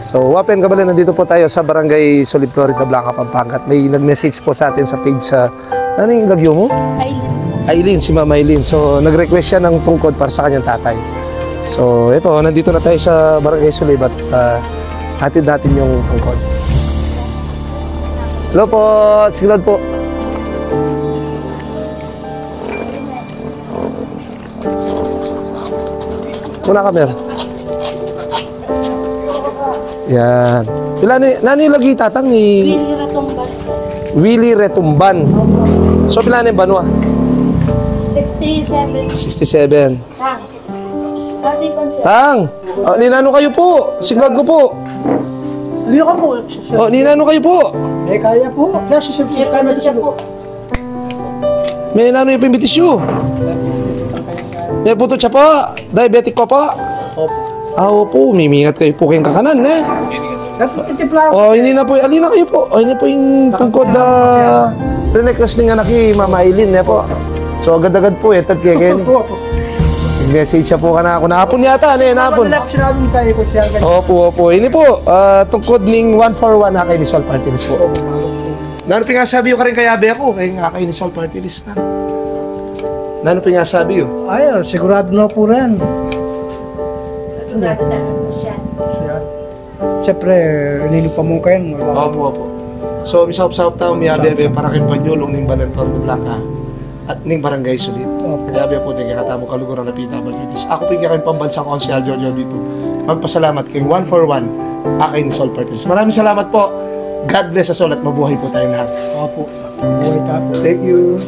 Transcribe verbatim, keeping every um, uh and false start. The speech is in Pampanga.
So, Wapen, kabalen, nandito po tayo sa Barangay Sulib, Floridablanca, Pampanga. At may nag-message po sa atin sa page sa, ano yung lagyo mo? Aileen. Aileen, si Mama Aileen. So, nag-request siya ng tungkod para sa kanyang tatay. So, ito, nandito na tayo sa Barangay Sulib at, ah, hatid natin yung tungkod. Hello po, siglad po. Muna ka, Mer. Yan. Pila ni, nanu lagyu tatang ni Willie Retumban po. Willie Retumban. So, pila ni banua? Sixty-seven. Sixty-seven. Tang. Tati ko siya. Tang! O, ninanu kayu po? Siglad ku po. Liyo ka po. O, ninanu kayu po? Eh, kaya po. Kaya susubscribe kami po. Minanu yu pin bitis yu? May puto siya po. Diabetic ko po. Opo. Ah, opo. Mimingat kayu po keng kakanan, ne? Dapat titimpla. O, ini na po. Alin na kayu po? O, ini po ing tungkod, ah, request ning anak i Mama Aileen, ne po? So, agad-agad po, e, tad kaya kaya ni. Opo, opo. Message siya po kanaku. Napun yata, ne? Napun. Wala, sinabi tayo po siya. Opo, opo. Ini po, ah, tungkod ning one for one, Akay ni Sol Party List po. Nanu pin ing sasabi yu karing kayabe ku, keng Akay ni Sol Party List na? Nanu pin ing sasabi yu? Ay, o, sigurado na po rin. Sigurado na po siya. Siya. Siyempre, ninu pa mo kayo, wala. Opo, opo. So, misaup-saup tamu, miyabe-be para keng panyulung ning Balan Floridablanca at ning Barangay Sulib. Opo. Miyabe po, deng kekatamu kaluguran a P W Ds. Aku pin keng Pambansang Konsehal, George Obito. Magpasalamat keng one for one, Akay ni Sol Party List. Maraming salamat po. God bless us all at mabuhay po tayong lahat. Opo. Mabuhay tayo po. Thank you.